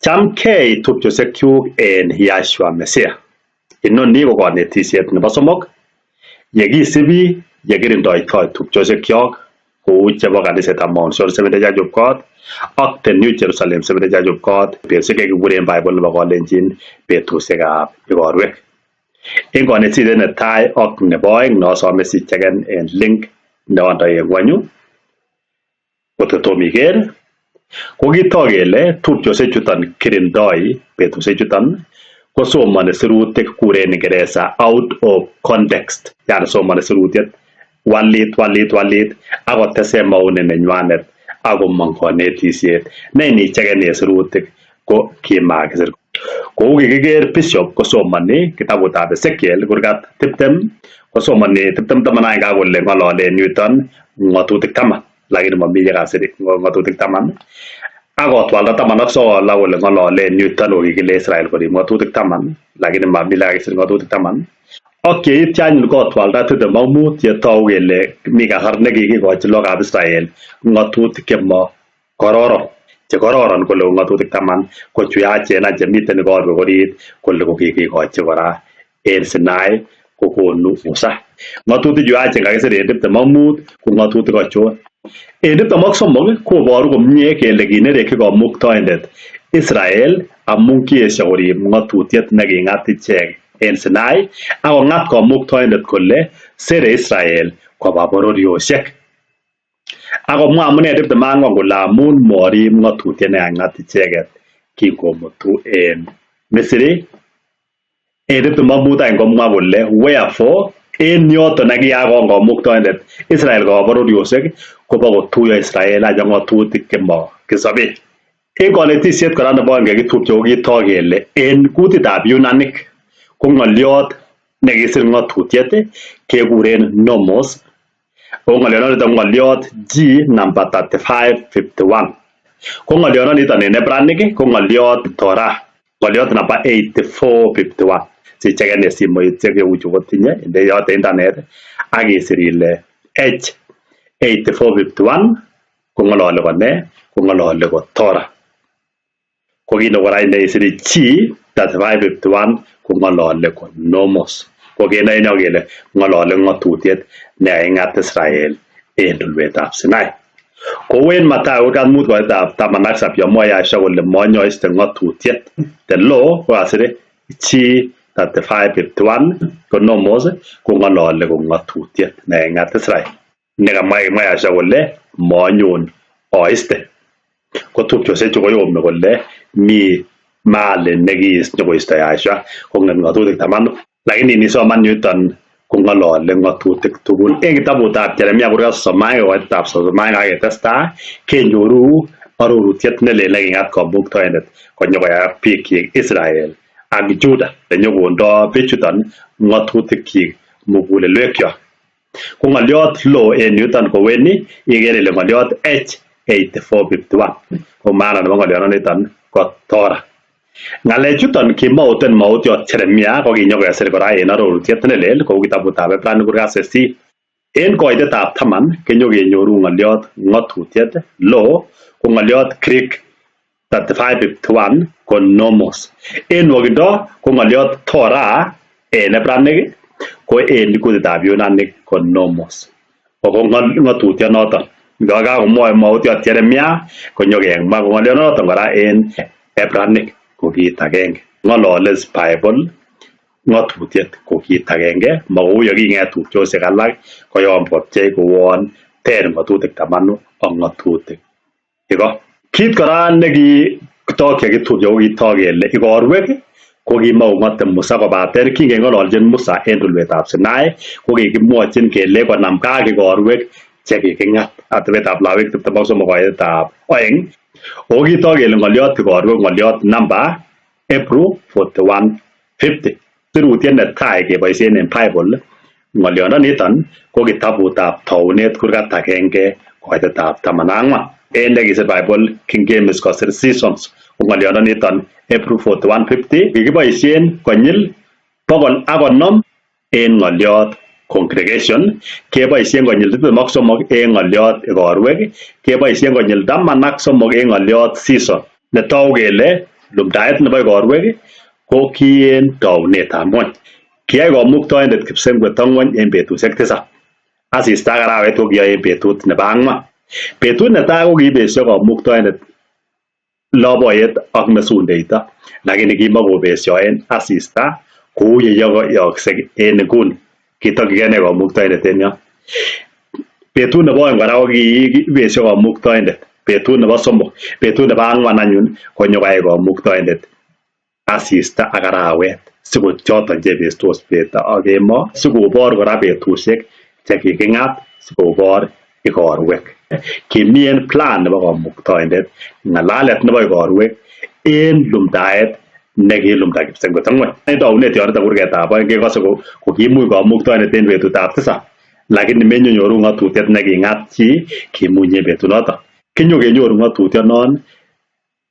Chamgei tupchosiekyuk en Yahshua Messiah. Inoni ko konetisiet nebo somok yekisibi yekirindoitoi tupchosiekyok kou chebo kanisetab Mount Seoul Seventh-day Church of God ak The New Jerusalem Seventh-day Church of God, betusiek chekikuren Bible nebo Kalenjin betusiekab igorwek. En konetisiet netai ak nebo oeng nosome sicheken en link neondoi en ngwony yu Kot ko tom iker, ko kitok kele tupchosiek chuton kirindoi betusiek chuton kosomoni sirutik kuren Ingeresa out of context yani somoni sirutiet walit walit walit ak kotesen maoni nenywanet ak komong konetisiet ne inicheken en sirutik ko kimakisir. Kou kikiker Bishop kosomoni kitabutab Ezekiel kurgat 20 kosomoni 20:11 ak kole ng'olole en yuton ng'otutik taman lakini mami yekasir ng'otutik taman ak kotwalda 19 ak kole ng'olole en yuton kokikile Israel korib ng'otutik taman lakini mami lekakisir ng'otutik taman ak yeityo anyun kotwalda 25 yetou kele mi kasar nekikikochi lagokab Israel ng'otutik chemo kororon chekororon kole ko ng'otutik taman ko chuyachen any chemiten igorwek orit kole kokikikochi kora en Sinai kokonu Musa. Ng'otutik chu yachen kakisir en 25 ko ng'otutik achon? En 23 koboru komie kele kinerekyi Kamuktaindet Israel amun kiesio korib ng'otutiet neking'at ichek en Sinai ak kong'at Kamuktaindet kole sere Israel koba bororiosiek. Ak komwa amune 24 kole amun morib ng'otutiet nekang'at icheket kingomutu en Misri. En 25 any komwa kole wherefore en yoton nekiyakon Kamuktaindet Israel koba bororiosiek kobo kotuyo Israel any ak ng'otutik chemokisoben. En konetisiet kora nebo oeng yekitupche kokitok kele en kutitab Yunanik ko ng'oliot nekisir ng'otutiet kekuren nomos Ko ng'olyondoniton ko ng'olyot G number 3551. Ko ng'olyondoniton en Hebraic ko ng'olyot Torah, ng'olyot number 8451. Sicheken en simoit cheu chu kotinye, indeyote internet ak isir ile H 8451 kong'ololi ko nee? Kong'ololi ko Torah. Ko kit kora neisir G 3551 kong'olole ko nomos. Ko kenoe en yon kele ng'olole ng'otutiet nekaking'at Israel en tulwetab Sinai. Kou en Mathayo kurgat mut koitab taman ak sab yon mwoe Yahshua kole monyoiste ng'otutiet. The law kokasir G 3551 ko nomos kong'olole ko ng'otutiet nekaking'at Israel. Nekamwa kimwa Yahshua kole monyon oiste. Ko tupchosiechu koyomi kole mi mahali nekiis nyokoisto Yahshua kong'et ng'otutik tamanu. Lakini inisoman yuton kong'olole ng'otutik tugul. En kitabutab Jeremia kurgat 31 koitab 31 ak ketestai kenyoru arorutiet nelel neking'at Kamuktaindet konyokoyai ak bikyik Israel ak Juda nenyokondo bichuton ng'otutikyik mugulelwekyok. Ko ng'olyot law en yuton koweni ikere ile ng'olyot H8451 ko maana nebo ng'olyondoniton ko Torah. Ng'alechuton kimouten mautyot Jeremia ko kinyokesir kora en arorutiet nelel kou kitabutab Hebrainik kurgat sisit. En koitetab taman kenyokenyoru ng'olyot ng'otutiet law ko ng'olyot Greek 3551 ko nomos. En nwokindo ko ng'olyot Torah en Hebrainik ko en kutitab Yunanik ko nomos. Ako ng'otutyonoton kakomwoe mautyot Jeremia konyokemwa ko ng'olyonoton kora en Hebrainik ko kit agenge. Ng'olole Bible ng'otutiet ko kit agenge makou yeking'et tupchosiek alak koyon kopchei kouon ter ng'otutik tamanu ak ng'otutik iko. Kit kora nekitok yekitupche kokitok kele igorwek ko kimokong'ote Musa kobaten kingeng'ololchin Musa en tulwetab Sinai ko kikimwochin kele konamgei ak igorwek chekiking'at atebetab Lawik 23 koetab oeng. Ako kitok kele ng'olyot igorwek ng'olyot number Hebrew 41:50. Sirutiet netai keboisien en Bible ng'olyondoniton ko kitabutab Tounet kurgat agenge koitetab taman ak ang'wan. En nekisir Bible King James kosir seasons ko ng'olyondoniton Hebrew 41:50 kikiboisien konyil 150 en ng'olyot congregation, keboisien konyil 23 en ng'olyot igorwek, keboisien konyil 13 en ng'olyot season. Netou kele Lumdaet nebo igorwek ko ki en tounetab ng'wony. Kiyai Kamuktaindet kipsengwet ak ng'wony en betusiek tisab. Asista ak arawet ko kiyai en betut nebo ang'wan. Betut netai ko kibesyo Kamuktaindet loboyet ak mesundeito, lakini kimakobesioen asista kou yeyookse en inguni. Kitokyigei nee Kamuktaindet en yon? Betut nebo oeng kora ko kibesyo Kamuktaindet, betut nebo somok, betut nebo ang'wan anyun konyokoyai Kamuktaindet asista ak arawet siko choton chebestos bet ak kemoo sikobor kora betusiek chekiking'at sikobor igorwek. Kimi en plan nebo Kamuktaindet ng'alalet nebo igorwek en lumdaet nekilumda kipsengwet ak ng'wony. En taunet yoniton kurgetab oeng kekose kokimuny Kamuktaindet en betutab tisab lakini menyonyoru ng'atutiet neking'at chi kimuny en betunoton. Kinyokenyoru ng'atutionon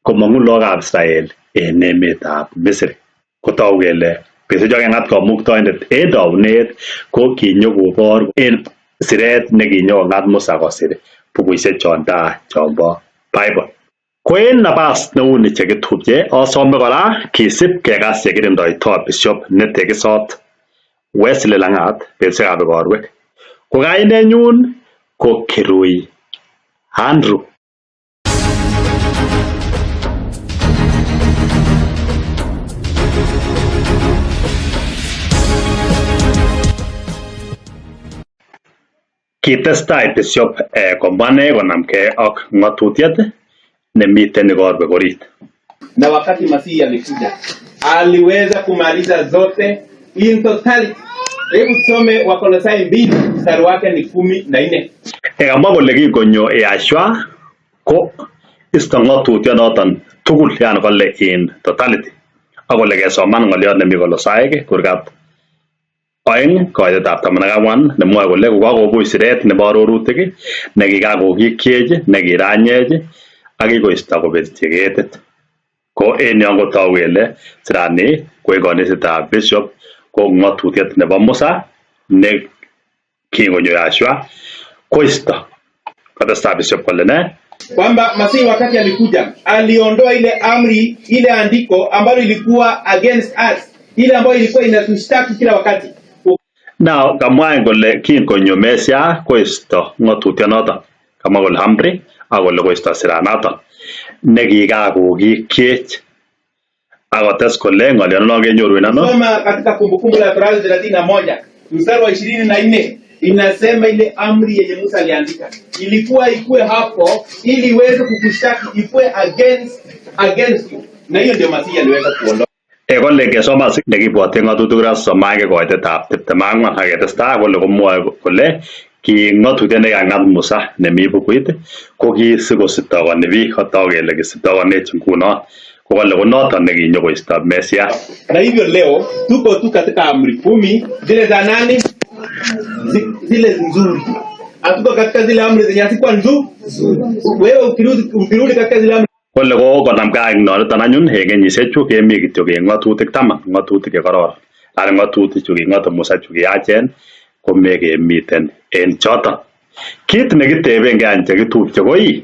komong'u lagokab Israel en emetab Misri. Kotogu kele betusiek cheking'at Kamuktaindet en taunet ko kinyokobor en siret nekinyokong'at Musa kosir bukuisiek chon taa chombo Bible. Ko en nabas neuni chekitupche asome kora kisib kekas yekirindoito Bishop netekisot Wesley Lang'at betusiekab igorwek. Ko kainenyun ko Kirui Andrew. Kitestai Bishop komwa ine konamgei ak ng'atutiet nemiten igorwek orit. Na wakati Masihi alikuja aliweza kumaliza zote in totality. Hebu tusome Wakolosai 2 mstari wake ni 14. Kamwa kole kingonyo Yahshua ko isto ng'atutionoton tugul, yani kole in totality. Ak kole kesoman ng'oliot nemi Kolosaik kurgat 2 koitetab 14 nemwoe kole kokakobuch siret nebo arorutik nekikakokikyech, nekiranyech ak kikoisto kobirchi ketit. Ko en yon kotogu kele sirani ko en kanisetab Bishop ko ng'atutiet nebo Musa ne kingonyo Yahshua koisto. Kotestai Bishop kole ne? Kwamba Masihi wakati alikuja aliondoa ile amri, ile andiko ambalo ilikuwa against us, ile ambayo ilikuwa inatushtaki kila wakati. Now kamwa kole kingonyo Mesia koisto ng'atutionoton. Kamwa kole amri ak kole koisto siranaton nekikakokikyech. Akotes kole ng'oliononon kenyoru en ano? Soma katika Kumbukumbu la Torati 31 mstari wa 24 inasema ile amri yenye Musa aliandika ilikuwa ikue hapo ili iweze kukushtaki, ikue against you, na hiyo ndio Masihi aliweza kuondoa. Kole kesoma nekibwote ng'atutik ra sosom agenge koitetab 24 ak ketestai kole komwoe kole ki ng'atutiet nekikang'at Musa nemi bukuit ko ki sikositokoni biik, kotok kele kisitokonech ngunon. Ko kole ko noton nekinyokoisto Mesia. Na hivyo leo tuko tu katika amri 10 zile za nani? Zile nzuri. Hatuko katika zile amri zenye hazikuwa nzuri. Wewe ukirudi katika zile amri Kole ko konamgei ak noniton anyun en kenyisiechu kemi kityok en ng'atutik 10, ng'atutik chekororon. Anan ng'atutik chu king'ote Musa chu kiyachen komekemiten en choton. Kit nekitebengei any chekitupche ko ii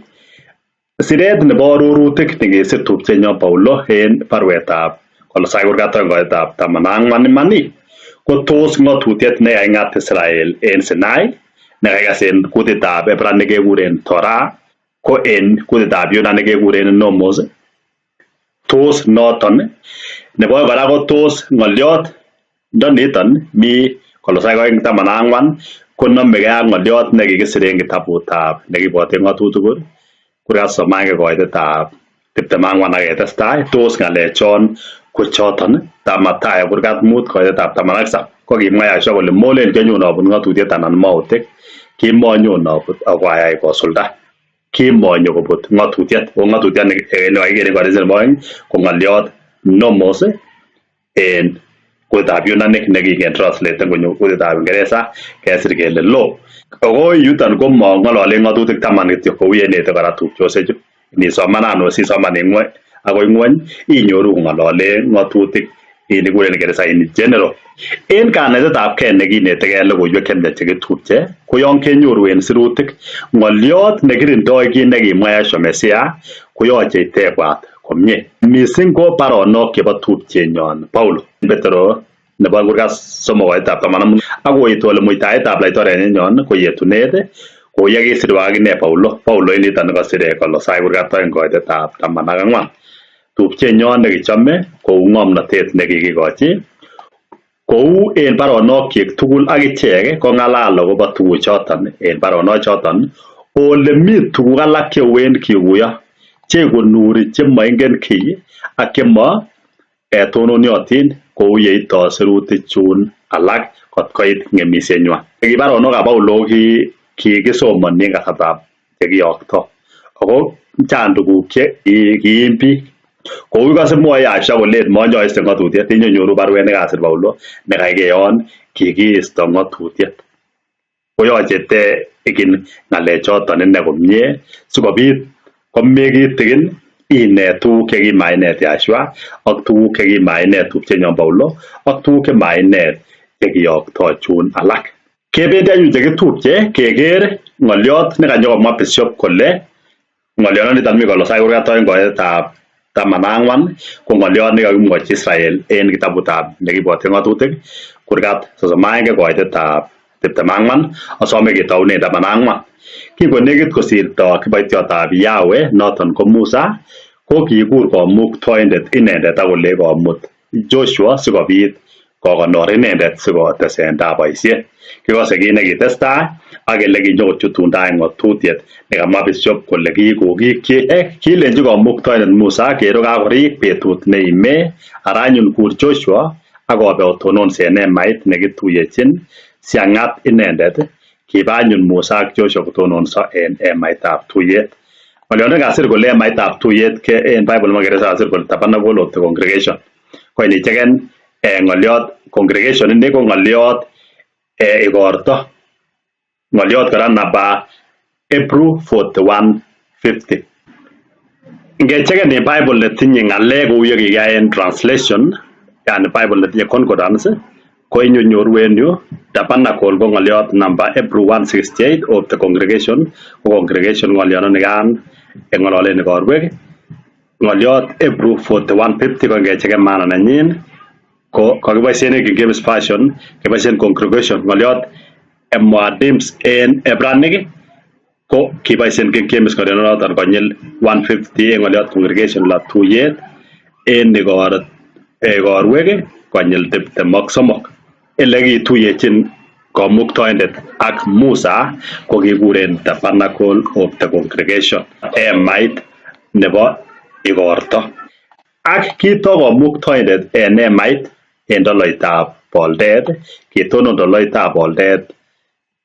siret nebo arorutik nekisir tupchenyon Paulo en baruetab Kolosai kurgat oeng koitetab 14 iman ii ko tos ng'atutiet nekaking'at Israel en Sinai nekakikas en kutitab Hebraic kekuren Torah ko en kutitab Yunani kekuren Nomos tos noton nebo oeng kora ko tos ng'oliot ndoniton mi Kolosai 2:14 konomegei ak ng'oliot nekikisir en kitabutab nekibwoten ng'atutik kurgat sosom agenge koitetab 24 ak ketestai tos ng'alechon ko choton Mathayo kurgat 5 koitetab 17 ko kimwa Yahshua kole molen kianyon abut ng'atutiet anan mautik kimonyon abut ako ayai kosulda kimonyo kobut ng'atutiet ko ng'atutiet nekakiker en kaniset nebo oeng ko ng'oliot nomos en kutitab Yunani nekiken translate konyo kutitab Uingereza kesir kele law. Ako yuton ko mong'ololen ng'atutik 10 kityok kou yenete kora tupchosiechu. Inisomanan sisoman en ng'wony akoi ng'wony inyoru kong'ololen ng'atutik nekikuren Kingereza in general. En kanetetabgei nekinetegei logoiwek chemiach chekitupche ko yon kenyoru en sirutik ng'oliot nekirindoi kit nekimwa Yahshua Mesia koyoche itebwat komie. Mising ko baronok chebo tupchenyon Paulo. Petero nebo kurgat somok koitab taman ak mut ak koitu ole muitaetab laitorianinyon ko yetunet kou yekisirwa akine Paulo. Paulo initon nekosire Kolosai kurgat oeng koitetab 14. Tupchenyon nekichome kou ng'omnotet nekikikochi kou en baronokyik tugul ak ichek kong'alal akobo tuguchoton en baronochoton ole mi tuguk alak cheuen kikuyo chekonuri chemoingen kiy ak chemo tononiotin kou yeito sirutik chun alak kot koit ng'emisienywan. Kibaronokab Paulo kikisomoni en kasartab chekiyokto ako chang tuguk che kiim biik. Kou ikose mwoe Aisha kolen monyoiste ng'atutiet inyenyoru baruet nekasir Paulo nekaikeyon kikiisto ng'atutiet. Koyoche te ikin ng'alechoton ine komie sikobit komekitikin inet tuguk chekimainet Yahshua ak tuguk chekimainet tupchenyon Paulo ak tuguk chemainet chekiyokto chun alak. Kebendi anyun chekitupche keker ng'oliot nekanyokomwa Bishop kole ng'oliondo mi Kolosai kurgat oeng koetab 14 ko ng'oliot nekakimwochi Israel en kitabutab nekibwote ng'atutik kurgat 31 koitetab 24 asome ketounen 14. Kingonekit kosirto kiboityotab Yahweh noton ko Musa ko kikur komuktoindet inendet ak kolei komut Joshua sikobit kokonor inendet sikotesenda boisiet. Kikose kit nekitestai ak ele kinyokochutunda ng'atutiet nekamwa Bishop kole kikokikyi. Kilenchi komuktoindet Musa kero kakorik betut neime ara anyun kur Joshua ak obe otononse en emait nekituyechin siang'at inendet. Kiba anyun Musa ak Joshua kotononso en emaitab tuyet. Ng'oliondo nekasir kole emaitab tuyet ke en Bible nebo Kingereza kasir kole tabernacle of the congregation. Ko inicheken ng'oliot congregation ini ko ng'oliot igorto. Ng'oliot kora namba Hebrew 41:50. Ingecheken en Bible netinye ng'alek kou yekikiyai en translation, yani Bible netinye concordance, ko inyoru en yu tabernacle ko ng'oliot namba Hebrew 168 of the congregation, ko congregation ng'oliondonikan ng'ololen igorwek. Ng'oliot Hebrew 41:50 ko ingecheken maana nenyin ko kakiboisien en King James Version, kiboisien congregation ng'oliot Moadims en Hebranic ko kiboisien King James ng'oliondonoton konyil 150 en ng'oliot congregation la tuyet en igorwek konyil 23. Ele kituyechin komuktoindet ak Musa ko kikuren tabernacle of the congregation, emait nebo igorto. Ak kito komuktoindet en emait en toloitab boldet, kitonon toloitab boldet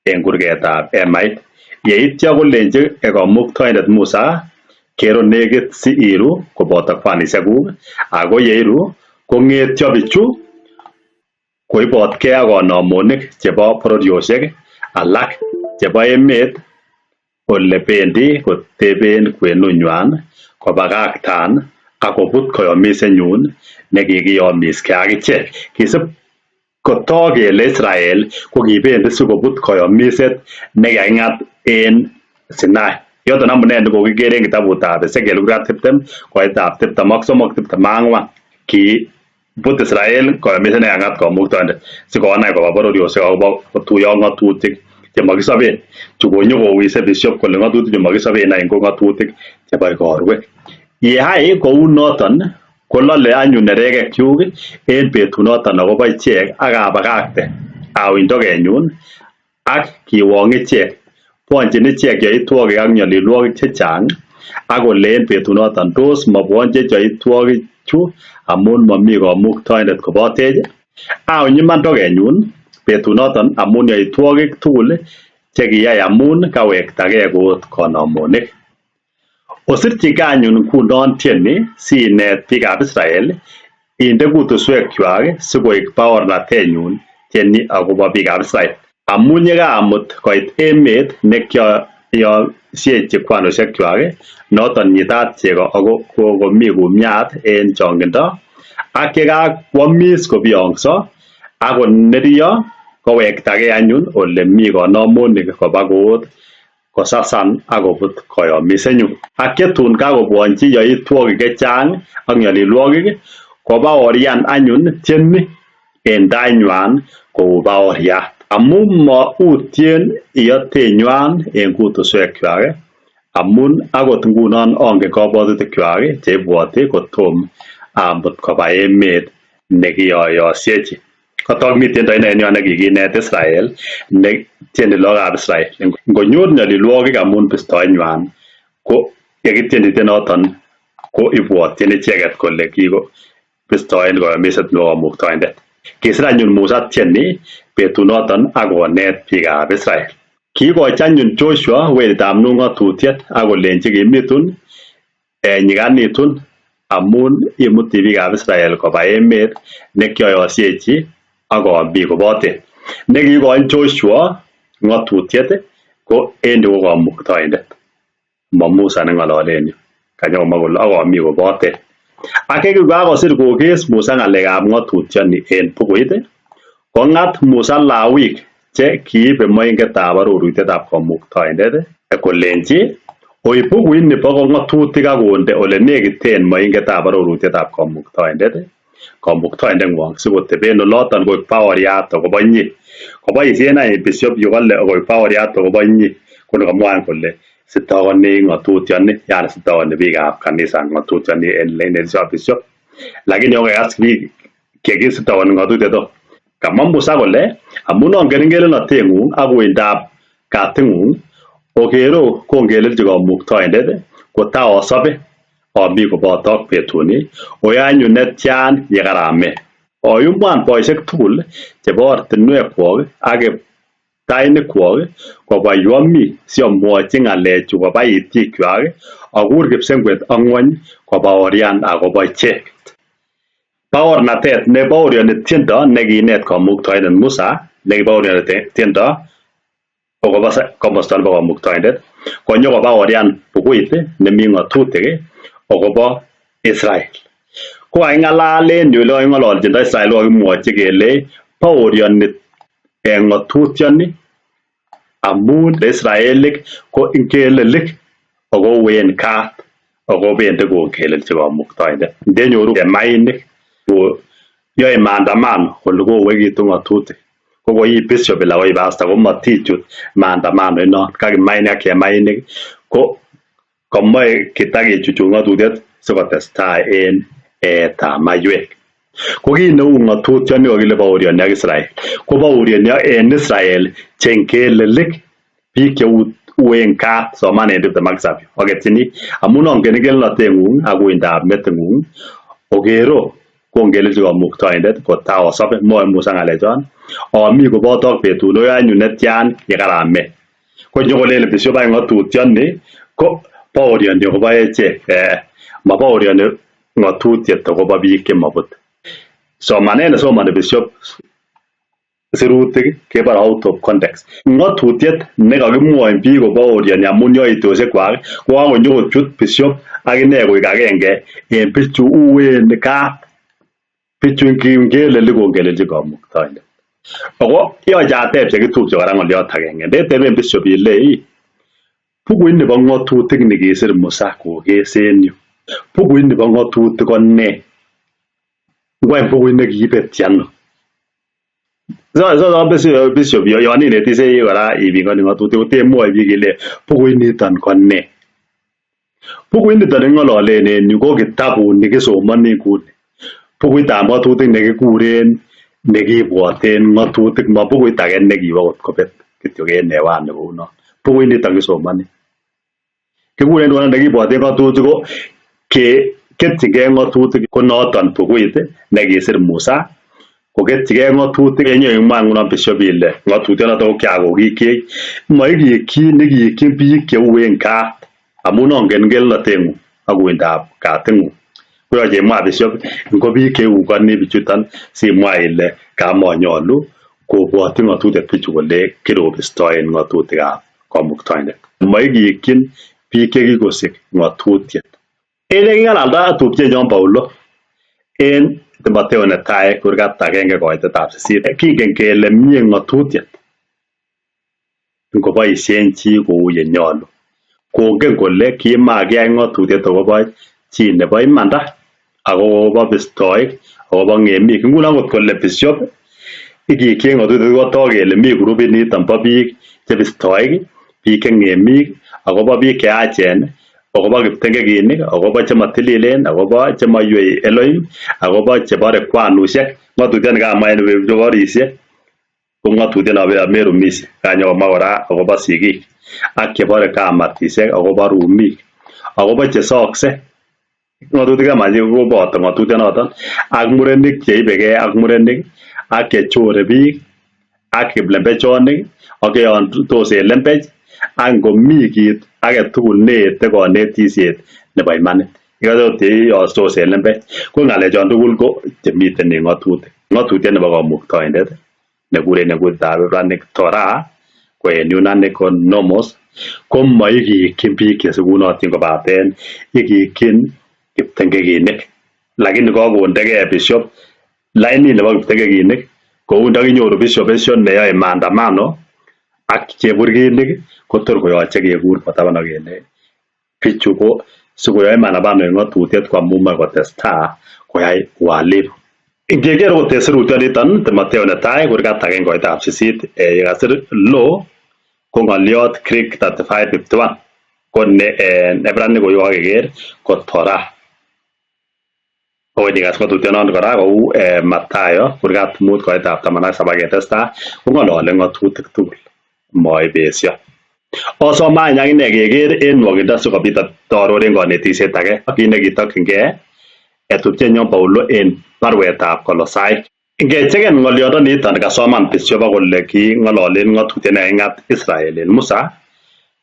en kurgetab emait. Yeityo kolenchi komuktoindet Musa kero nekit si iru koboto kwanisiekuk, ako yeiru kong'etyo bichu koibotkei ak konomonik chebo bororiosiek alak chebo emet ole bendi koteben kwenunywan kobakaktan ak kobut koyomisenyun nekikiyomiskei ak ichek. Kisib kotok kele Israel ko kibendi sikobut koyomiset nekaking'at en Sinai. Yoton amune nekokikere en kitabutab Ezekiel kurgat 20 koitab 23 24. Kibut Israel koyomiset nekaking'at komuktoindet sikonai koba bororiosiek akobo kotuiyo ng'atutik chemokisoben. Chu konyokowise Bishop kole ng'atutik chemokisoben any ko ng'atutik chebo igorwek. Yeyai kounoton kolole anyun nerekekyuk en betunoton akobo ichek ak abakakte awiny tokenyun ak kiwong ichek. Bwonchin ichek yoitwogik ak nyolilwogik chechang ak kole en betunoton tos mobwonchech yoitwogichu amun momi komuktoindet kobotech. Awiny iman tokenyun betunoton amun yoitwogik tugul chekiyai amun kawektagei koot konomonik. Osirchigei anyun ngunon tieni sinet biikab Israel inde kutuswekwak sikoik baornatenyun tieni akobo biikab Israel. Amun yekaamut koit emet nekioyosiechi kwanosiekwak noton nyitat chego ako komi kumiat en chongindo ak yekakwomis kobiongso ak koneryo kowektagei anyun ole mi konomonik koba koot Kosasan ak kobut koyomisenyun. Ak yetun kakobwonchi yoitwogik chechang ak nyolilwogik, kobaorian anyun tieni en tainywan kou baoriat. Amun mautyen iyotenywan en kutuswekwak, amun akot ngunon ongen kabwatutikchwak cheibwoti kotom amut koba emet nekiyoyosiechi. Kotok mi tiendo ine en yon nekikinet Israel ne tieni lagokab Israel. Ngonyor nyolilwogik amun bistoenywan ko yekityeni tienoton ko ibwotyin icheket kole kikobistoen koyomiset nebo kamuktaindet. Kisir anyun Musa tieni betunoton ak konet biikab Israel. Kiikochi anyun Joshua weritab Nun ng'atutiet ak kolenchi kimitun, nyiganitun amun imuti biikab Israel koba emet nekioyosiechi ak omi koboten. Nekiikoin Joshua ng'atutiet ko en yu ko kamuktaindet, ma Musa neng'olole en yu. Kanyokomwa kole ak omi koboten. Ak yekikakosir kokes Musa ng'alekab ng'atutioni en bukuit, kong'at Musa Lawik che kiibe moingetab arorutietab kamuktaindet kolenchi oib bukuit nibo ng'atutik ak onde ole nekiten moingetab arorutietab kamuktaindet, kamuktaindeng'wong sikoteben oloton koik baoriat akobo inye. Koboisien any bishop yu kole koik baoriat akobo inye ko nikamwa kole sitokoni ng'atutioni yani sitokoni biikab kanisa ng'atutioni en inetisho bishop. Lakini ongekas biik kekisitokoni ng'atutiet o. Kamwa Musa kole amun ongen ngelelnoteng'ung ak uindab kating'ung okero kongelelchi kamuktaindet kotaosobe omi kobotok betuni oyoe anyun netyan yekarame. Oyumwan boisiek tugul chebo ortinwekwok ak kiptainikwok kobwa yu omi siomwochi ng'alechu koba itikwak akur kipsengwet ak ng'wony kobaorian akobo ichek. Baornatet nebaorioni tiendo nekinet kamuktaindet Musa nekibaorioni tiendo akobo komosta nebo kamuktaindet konyo kobaorian bukuit nemi ng'atutik akobo Israel. Ko kaking'alal en yu olekaking'ololchindo Israel kokakimwochi kelei baorioni ng'atutioni amun Israelik ko ngelelik ako uen kat ako bendi kongelelchi kamuktaindet. Ndenyoru chemainik yoe maandamano kole kouekitu ng'atutik ko koi bishop ala koi pastor komotichut maandamano inon ka kimainik ak chemainik ko komoe kitakichuchuch ng'atutiet sikotestai en eetab maiywek. Ko kit neu ng'atutioni kokile baorioni ak Israel ko baorioni en Israel che ngelelik biik che uen kat soman en 27 oketyini amun ongen ngelelnoteng'ung ak uindab meting'ung okero kongelelchi kamuktaindet kotaosobe mwoe Musa ng'alechon omi kobotok betut oyoe anyun netyan yekarame. Ko nyokolelen bishop any ng'atutioni ko baorioni akobo echek mabaorioni ng'atutiet akobo biik chemobute. Somanet nesomoni bishop sirutik kebore out of context. Ng'atutiet nekakimwoin biik kobaorioni amun yoitosiekwak ko kakonyokochut bishop akine koik agenge en bichu uen kat bichu ngelelik kongelelchi kamuktaindet. Ako yoche ateb chekitupche kora ng'oliot agenge. Ndeteben bishop ilei bukuit nebo ng'atutik nikisir Musa kokes en yu. Bukuit nebo ng'atutik ko nee? Ngwany bukuit nekiibetyi ano? So bishop yon inetishei kora ipingoni ng'atutik kotemwoe biik ile bukuit niton ko nee? Bukuit niton neking'ololen en yu ko kitabut nekisomoni nguni. Bukuitab ng'atutik nekikuren nekibwoten ng'atutik ma bukuit age nekiwo kot kobet kityok en hewani kounon. Bukuit niton kisomoni. Kikuren ngunon nekibwoten ng'atutik ko ketyigei ng'atutik ko noton bukuit nekisir Musa koketyigei ng'atutik yenyoimwa ngunon bishop ile ng'atutionoton ko kiakokikyech moikikyin nekikyin biik cheuen kat amun ongen ngelelnoteng'ung ak uindab kating'ung. Koyoche imwa bishop ngo biik cheukoni bichuton simwa ile kamonyolu kobwotyi ng'atutiet bichu kole kirobistoen ng'atutikab kamuktaindet. Moikikyin biik chekikosik ng'atutiet. En yeking'alalda tupchenyon Paulo en Timotheo netai kurgat agenge koitetab sisit kingen kele mie ng'atutiet. Ngoboisien chi kou yenyolu. Kongen kole kimakiyai ng'atutiet akobo chi nebo imanda akobo bistoik, akobo ng'emik. Ngunon ngot kole bishop ikikyi en ng'atutiet kotok kele mi grupit niton bo biik che bistoik, biik che ng'emik, akobo biik cheyachen, akobo kiptengekinik, akobo chemotililen, akobo chemoiywei Elohim, akobo chebore kwanusiek. Ng'atutiet nikamwa en cheborisie ko ng'atutiet nomerumisie. Kanyokomwa kora akobo sigik ak chebore kamatisiek akobo rumik, akobo chesokse. Ng'atutik koboto ng'atutienoton ak murenik cheibegee ak murenik ak chechore biik ak kiplembechonik ak cheyondos en lembech ak ngomi kit agetugul neete konetisiet nebo imanit. Ikose ot cheiyostos en lembech. Ko ng'alechon tugul ko chemiten en ng'atutik. Ng'atutiet nebo kamuktaindet nekuren en kutitab Ibranic Torah ko en Yunani ko nomos ko moikikyin biik chesikunotin kobaten ikikyin kiptengekinik. Lakini kokondegee bishop lainit nebo kiptengekinik kou ndokinyoru bishop besio neyoe maandamano ak cheburkinik kotor koyoche kekur kwo taban ak kelei bichu ko sikoyoe maandamano en ng'atutiet ko amun moe kotestaa koyai uhalifu. Ingeker okot en sirutyoniton Timotheo netai kurgat agenge koitab sisit yekasir law ko ng'olyot Greek 35:51 ko ne en Ibranic kokakeker ko Torah. Akoi nikas ng'atutyonon kora kou Mathayo kurgat mut koitab taman ak saba ketestaa kong'olole ng'atutik tugul moibesyo. Osome any akine keker en nwokindo sikobit atoror en konetisiet age kit nekitokyingei tupchenyon Paulo en barwetab Kolosaik. Ingecheken ng'olyondoniton kasoman bishop ak kole king'ololen ng'atutiet nekaking'at Israel en Musa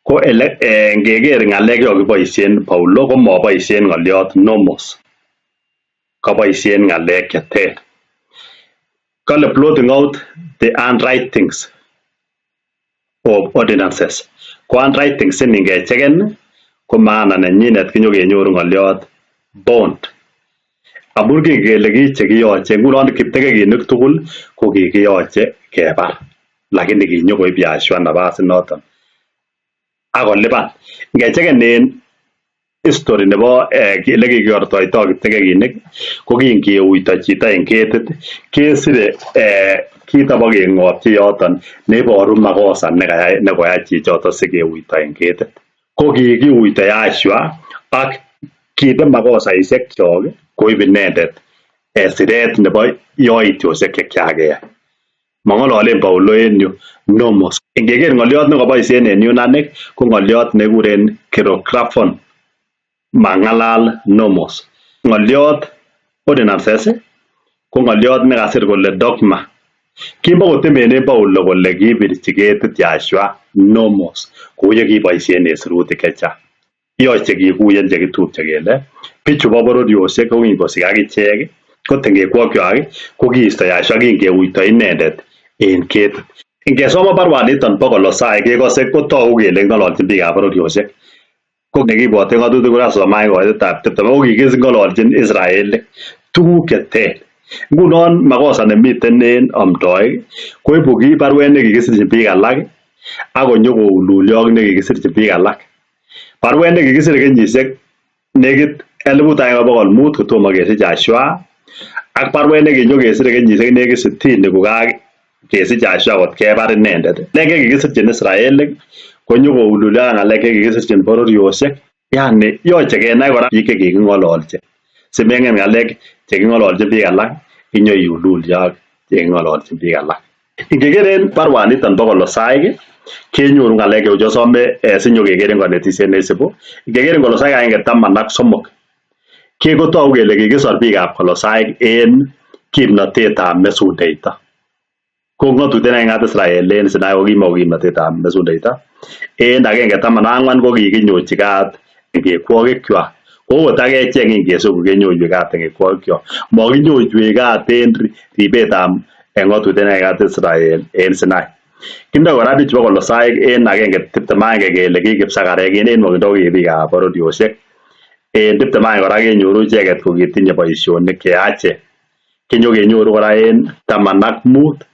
ko ele ngeker ng'alek chekokiboisien Paulo komoboisien ng'olyot nomos koboisien ng'alek cheter. Kole blotting out the handwritings of ordinances. Ko handwritings ini ngecheken ko maana nenyinet kinyokenyoru ng'olyot bond. Amun kingen kele ki chekiyoche ngunon kiptegekinik tugul ko kikiyoche kebar. Lakini kinyokoib Yahshua napasit noton ak kolipan. Ngecheken en history nebo elekikiortoito kiptegekinik ko kinkeuito chito en ketit kesire kit abokeng'otyi yoton neiboru makosa nekayai nekoyai chichoton sikeuito en ketit. Ko kikiuito Yahshua ak kinde makosaishekyok koib inendet siret nebo yoityosiek chekiakeyai. Mong'ololen Paulo en yu nomos. Ingeker ng'olyot nekoboisien en Yunani ko ng'olyot nekikuren cheirographon mang'alal nomos. Ng'olyot ordinances ko ng'olyot nekasir kole dogma. Kimokotemenen Paulo kole kibirchi ketit Yahshua nomos kou yekiboisien en sirutik chechang. Yoche kikuyen chekitupche kele bichu bo bororiosiek ko kinkosik akichek ko tengekwokyok ko kiisto Yahshua kinkeuito inendet en ketit. Ingesoman barwaniton bo Kolosai kekose kotogu kele ng'ololchin biikab bororiosiek. Ko nekibwote ng'atutik ko sosom ak koitetab tiptem ako kiking'ololchin Israelik tuguk cheter. Ngunon makosa nemiten en amdoik koibu ki barwet nekikisirchin biik alak ak konyokoululyo ak nekikisirchin biik alak. Barwet nekikisire kenyisiek nekit 1500 kotomo kesich Yahshua ak barwet nekinyokesire kenyisiek nekit sitini kokakesich Yahshua kot kebar inendet. Ng'alek chekikisirchin Israelik konyokoululyo ak ng'alek chekikisirchin bororiosiek. Yani yoche kenai kora biik chekiking'ololchin simeng'et ng'alek cheking'ololchin biik alak inyoiululye ak cheking'ololchin biik alak. Ingeker en barwaniton bo Kolosaik kenyoru ng'alek cheu chu asome sinyokeker en konetisiet neisibu. Ingeker en Kolosaik agenge taman ak somok kotogu kele kikisor biikab Kolosaik en kimnotetab mesundeito. Ko ng'atutiet nekaking'at Israel en Sinai ko kimoko kimnotetab mesundeito. En agenge taman ak ang'wan ko kikinyochi kat tengekwokikwak. Ko okot akechek kingesubu kenyoiwek kat tengekwokikyok. Mokinyoiwech kat en ribetab ng'atutiet nekaking'at Israel en Sinai. Kindo kora bichu bo Kolosaik en agenge tiptem ak agenge kele ki kipsakarek en nwokindo ko ki biikab bororiosiek. En tiptem ak agenge kora kenyoru icheket kokitinye boisionik cheyachen. Kinyokenyoru kora en taman ak mut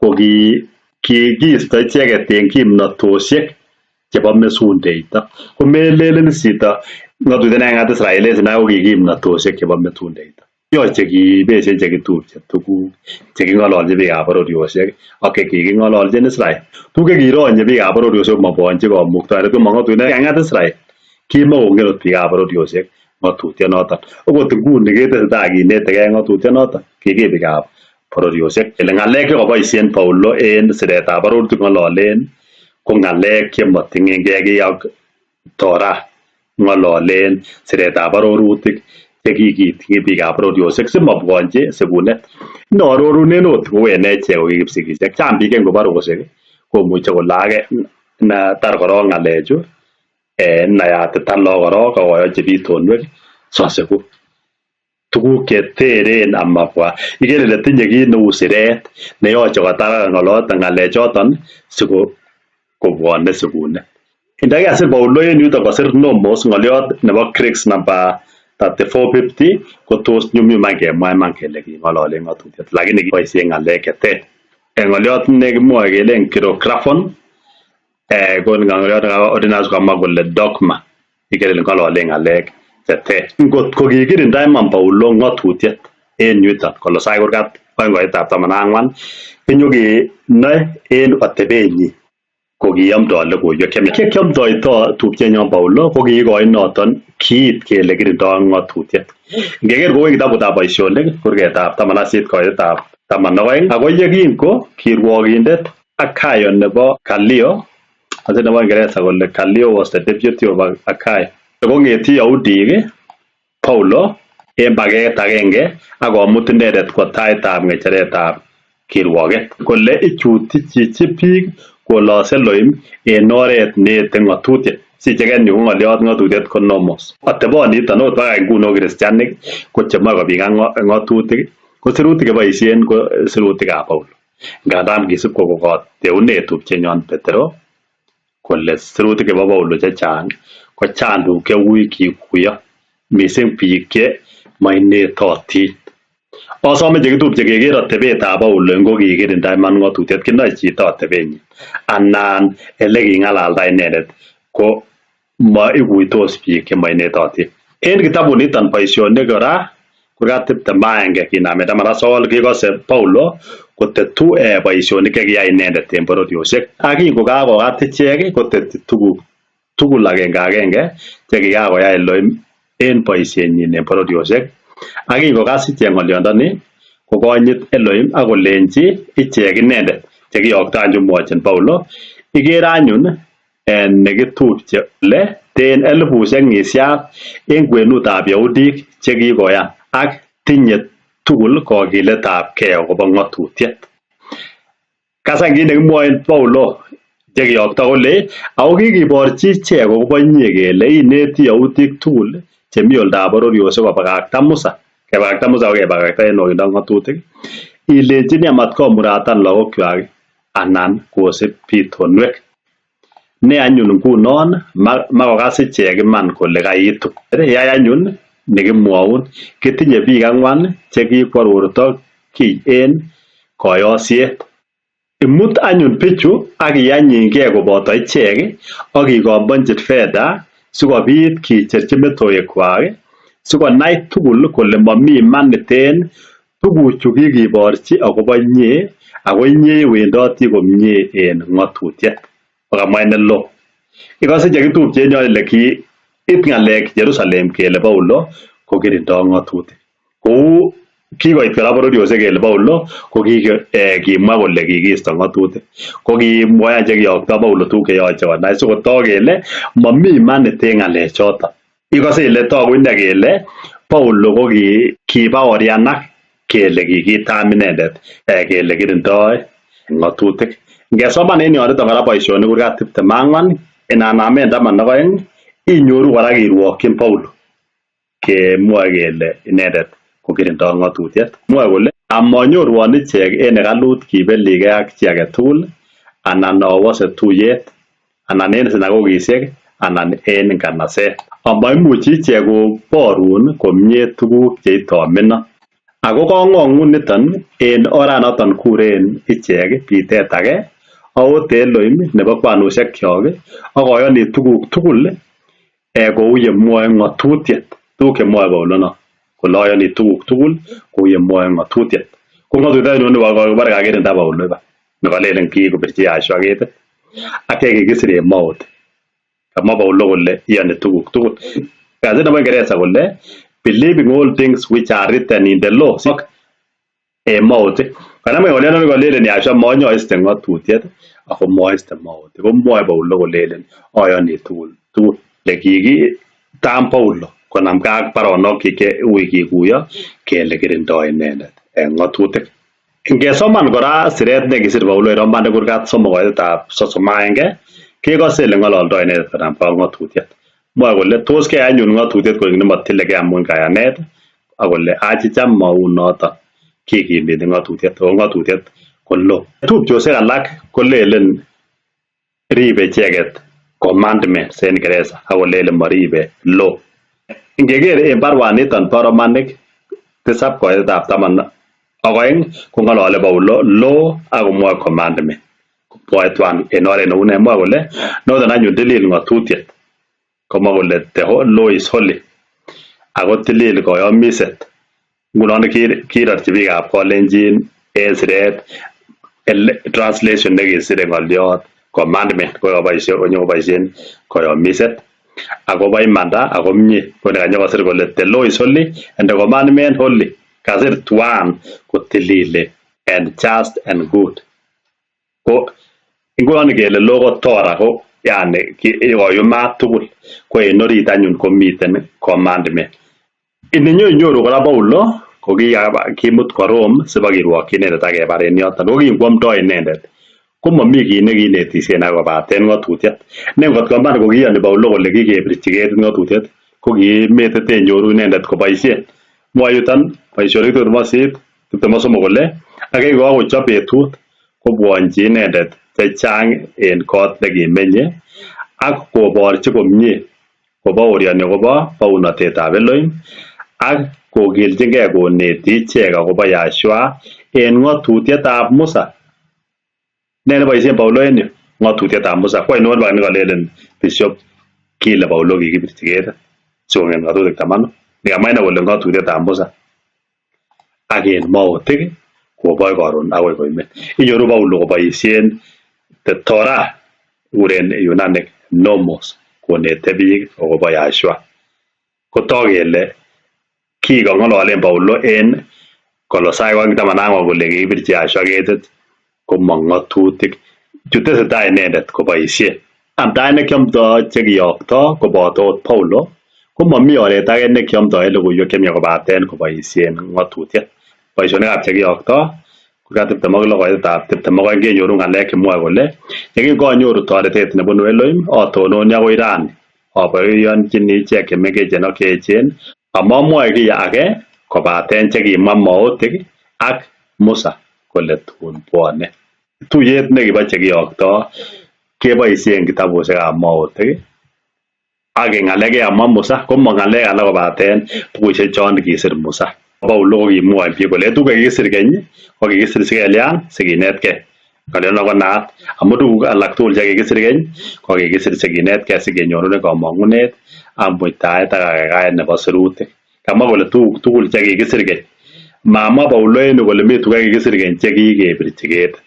ko ki Kikiisto icheket en kimnatosiek chebo mesundeito. Komelelen chito ng'atutiet nekang'at Israel en Sinai ko ki kimnatosiek chebo mesundeito. Yoche kibesie chekitupche tuguk cheking'ololchin biikab bororiosiek ak chekiking'ololchin Israel. Tuguk chekironye biikab bororiosiek komobwonchi kamuktaindet komo ng'atutiet nekang'at Israel. Kimokongen ot biikab bororiosiek ng'atutionoton. Okot nguni ketesetai kinetekei ng'atutionoton kikiib biikab bororiosiek. Ele ng'alek chekoboisien Paulo en siretab arorutik ng'ololen ko ng'alek chemoting'engei kiy ak Torah ng'ololen siretab arorutik chekikiityi biikab bororiosiek simobwonchi sikunet. Inoarorunen ot kou en echek ko ki kipsigisiek, chang biik che ngobarosiek komuche kole ake tar korong ng'alechu nayatita look korong ak oyochi bitonwek sosiku tuguk cheteren amabwa. Ikere ile tinye kit neu siret neyoche kotar ng'alechoton siko kobwone sikunet. Indakikasir Paulo en yuton kosir nomos ng'oliot nebo Greeks number 3450 kotos nyumnyum any kemwa iman kele king'ololen ng'atutiet lakini kiboisien ng'alek cheter. Ng'oliot nekimwoe kelen cheirographon ko ng'oliot ordinance kamwa kole dogma ikere ile ng'ololen ng'alek cheter. Ngot ko kikirinda iman Paulo ng'atutiet en yuton Kolosai kurgat oeng koitab taman ak ang'wan kinyokenoe en atebenyin kokiomdoi logoiwek chemiach. Chekiomdoito tupchenyon Paulo ko kiikoin noton kiit kele kirindoi ng'atutiet. Ngeker kou en kitabutab boisionik kurgetab taman ak sisit koitetab taman ak oeng ako yekin ko kirwokindet Akayo nebo Galio asi nebo Ingeresa kole Galio was the deputy of Achaia. Kong'etyi Yahudik Paulo en paket agenge ak komut inendet kwo taitab ng'echeretab kirwoket kole ichuti chichi biik kolose Elohim en oret neete ng'atutiet. Sicheken yu ko ng'oliot ng'atutiet ko nomos. Ateboniton okot baka nguno kristianik ko chemoe kopingan ng'atutik ko sirutik cheboisien ko sirutikab Paulo. Ngandan kisib koko koteunet tupchenyon Petero kole sirutik chebo Paulo chechang ko chang tuguk cheui kikuyo missing biik che moinetotin. Osome chekitupche keker atebetab Paulo ngo kikirinda iman ng'atutiet kinoe chito atebenyin anan eleking'alalda inendet ko maikuitos biik chemoinetotin. En kitabuniton boisionik kora kurgat tiptem ak agenge kinamen taman ak sokol kekose Paulo kotetu boisionik chekiyai inendet en bororiosiek ak kingokakokat ichek kotetyi tuguk tugul agenge agenge chekikakoyai Elohim en boisienyin en bororiosiek ak kingokas ichek ng'olyondoni kokonyit Elohim ak kolenji ichek inendet chekiyokto anyun Paulo ikere anyun nekitupche le ten elipusiek ng'isiat en kwenutab Yahudik chekikoyan ak tinye tugul kokiletabgei akobo ng'atutiet. Kas any kit nekimwoen Paulo chekiyokto kole ako kikiborchi ichek akobo inye kele ineti Yahudik tugul chemi oldab bororiosiek kobakakta Musa. Kebakakta Musa ko kebakakta en nwokindo ng'atutik ilenchini amat komuratan lagokwak anan kosib bitonwek. Ne anyun ngunon makokas ichek iman kole kaitu. Yai anyun nekimwoun kitinye biik ang'wan chekikwororto kiy en koyosiet. Imut anyun bichu ak iyanyinkei koboto ichek ak ikombonchi fedha sikobit kicherchi metoekwak sikonai tugul kole momi imanit en tuguchu kikiborchi akobo inye ako inye iwendoti komie en ng'atutiet. Kokamwa en Ikose chekitupche en yon ile kiit ng'alek Jerusalem kele Paulo kokirindo ng'atutik. Kou kikoit kora bororiosiek kele Paulo ko kimwa kole kikiisto ng'atutik. Ko kimwoe chekiyokto Paulo tuguk cheyoche konai sikotok kele momi imanit en ng'alechoton. Ikose ile toku ine kele Paulo ko kibaorianak kele kikitam inendet kele kirindoi ng'atutik. Ngesoman en yoniton kora boisionik kurgat tiptem ak ang'wan inanamen taman ak oeng inyoru kora kirwokyin Paulo kemwoe kele inendet kokirindo ng'atutiet. Mwoe kole amonyorwon ichek en hekalut kibeligei ak chi agetugul anan awose tuyet anan en sinagogisiek anan en nganaset. Amaimuchi ichek koborun komie tuguk cheitomeno. Ako kong'ong'ut niton en oranoton kuren ichek bitet age Aote Elohim nebo kwanoshekyok ak ayoni tuguk tugul kou yemwoe ng'atutiet. Tuguk chemwoe Paulo non kole ayoni tuguk tugul kou yemwoe ng'atutiet. Ko ng'atutiet ainon nekobore kakirinda Paulo iba nekolelen kikobirchi Yahshua ketit ak chekikisir en maut. Kamwa Paulo kole iyoni tuguk tugul. Kasit nebo Uingereza kole believing all things which are written in the law en mautik. Kanamgei ng'olyondoni kolelen Yahshua monyoiste ng'atutiet ako moiste mautik. Komwoe Paulo kolelen ayoni tugul tugul. Le kikitam Paulo konamgei ak baronokyik che ui kikuyo kele kirindoi inendet en ng'atutik. Ngesoman kora siret nekisir Paulo en Romanik kurgat 3 koitetab 31 kekose ele ng'ololdoi inendet konamgei ak ng'atutiet. Mwoe kole tos keyai anyun ng'atutiet koik nemotilekei amun kayanet ak kole achicha mou noton kikimiti ng'atutiet ako ng'atutiet ko law. Tupchosiek alak kolelen ribe icheket commandments en Kingereza ak kolelen moribe law. Ngeker en baruaniton bo Romanik 7 koitetab 12 kong'olole Paulo law ak komwoe commandment. Mwoe twan en oret neu nee? Mwoe kole noton anyun tilil ng'atutiet. Komwa kole the law is holy ako tilil koyomiset. Ngunon kirorchi biikab Kalenjin en siret translation nekisire ng'oliot commandment kokoboisien konyokoboisien koyomiset akobo imanda ako mie ko nekanyokosir kole the law is holy and the commandment holy. Kasir twan kotililen and just and good. Ko ngunon kele law ko Torah ko yani koyumat tugul ko en orit anyun komiten commandment. Ininyoinyoru kora Paulo ko kimut kwo Rome sibokirwokyi inendet ak kebar en yoton. Ko kinkwomdoi inendet komomi kit nekinetisien ake kobaten ng'atutiet. Ne ngot ko iman kokiyoni Paulo kole kikebirchi ketit ng'atutiet ko kimetetenyoru inendet koboisien. Mwoe yuton boisionik 28 23 kole ak yekikokochop betut kobwonchi inendet chechang en kot nekimenye ak koborchi komie kobaorioni akobo bounotetab Elohim ak kokilchingei koneti ichek akobo Yahshua en ng'atutietab Musa. Ne neboisien Paulo en yu? Ng'atutietab Musa. Ko ainon nekolelen Bishop kile Paulo kikibirchi ketit sikong'et ng'atutik 10? Nikamwa ine kole ng'atutietab Musa. Ak en mautik koboi koron akoi koimen. Inyoru Paulo koboisien the Torah kikuren Yunanik nomos konete biik akobo Yahshua. Kotok kele kikong'ololen Paulo en Kolosai 2:14 kole kikibirchi Yahshua ketit komong ng'atutik chu tesetai inendet koboisien. Amdaet nekiomdoi chekiyokto koboto ot Paulo komomi oret age nekiomdoen logoiwek chemia kobaten koboisien ng'atutiet. Boisionikab chekiyokto kurgat 26 koitetab 22 kenyoru ng'alek chemwoe kole yekingonyoru toretet nebunu Elohim atononi akoi rani aboiboenjini ichek chemengechen ak cheechen amomwoe kiy age kobaten chekimwa maotik ak Musa kole tun bwone. Tuyet nekibo chekiyokto keboisien kitabusiekab maotik ak ng'alek chekamwa Musa komo ng'alek alak kobaten bukuisiek chon kisir Musa. Paulo kokimwoe biik kole tuguk chekikisir keny ko kikisir sikelyan sikinetkei. Ng'oliondo ko naat amun tuguk alak tugul chekikisir keny ko kikisir sikinetkei sikenyorunen komong'unet ak muitaet ak kakaikaet nebo sirutik. Kamwa kole tuguk tugul chekikisir keny. Mamwa Paulo en yu kole mi tuguk chekikisir keny chekikebirchi ketit.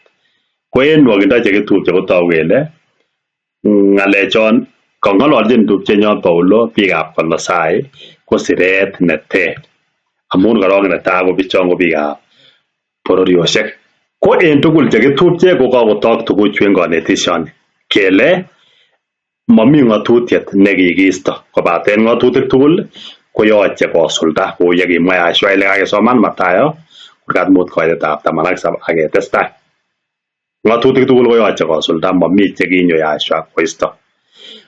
Ko en nwokindo chekitupche kotogu kele ng'alechon kong'ololjin tupchenyon Paulo biikab Kolosai ko siret neter. Amun korong netai ko bichon ko biikab bororiosiek. Ko en tugul chekitupche ko kakotok tuguchu en konetisioni kele momi ng'atutiet nekikisto kobaten ng'atutik tugul koyoche kosulda kou yekimwa Yahshua ile kakesoman Mathayo kurgat 5 koitetab 17 ak ketestai. Ng'atutik tugul koyoche kosulda momi chekinyo Yahshua koisto.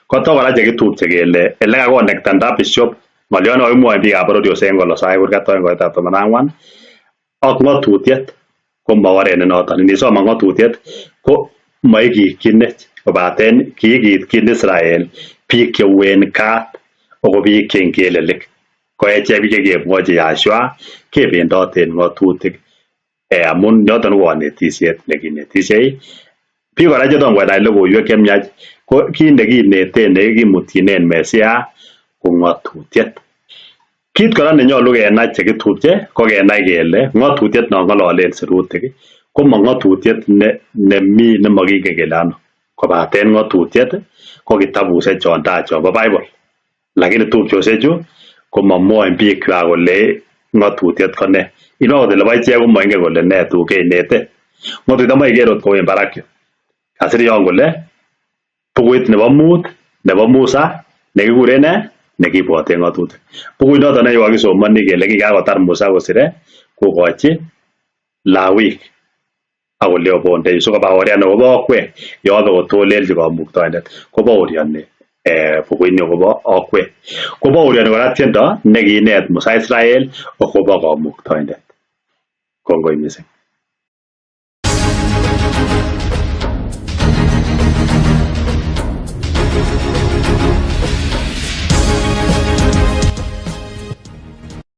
Kotok kora chekitupche kele elekakonektanda Bishop ng'oliot nekokimwoen biikab bororiosiek en Kolosai kurgat 2 koitetab 14 ak ng'atutiet komo oret nenoton. Inisoman ng'atutiet ko moikikyinech kobaten kiikityin Israel biik cheuen kat ako biik che ingelelik. Ko echek biik chekikemwochi Yahshua kebendot en ng'atutik amun yoton ko konetisiet nekinetisiei Biik kora chetom konai logoiwek chemiach ko kit nekineten nekimutyinen Mesia ko ng'atutiet. Kit kora nenyolu kenai chekitupche ko kenai kele ng'atutiet non ng'ololen sirutik ko mo ng'atutiet nemi nemokingen kele ano kobaten ng'atutiet ko kitabusiek chon taa chombo Bible. Lakini tupchosiechu komomwoin biikkwak kole ng'atutiet ko nee. Ino akot olebo ichek komoingen kole nee tuguk cheinete. Ng'atutiet amoe iker ot kou en barak yu. Kasir yon kole bukuit nebo mut nebo Musa nekikuren nee? Nekibwoten ng'atutik. Bukuit noton ne kokisomoni kele kikakotar Musa kosire kokochi Lawik ak kole obonde yu sikobaorian akobo okwek yobe kotolelchi kamuktaindet kobaorioni bukuini akobo okwek. Kobaorioni kora tiendo nekiinet Musa Israel akobo kamuktaindet. Kongoi missing.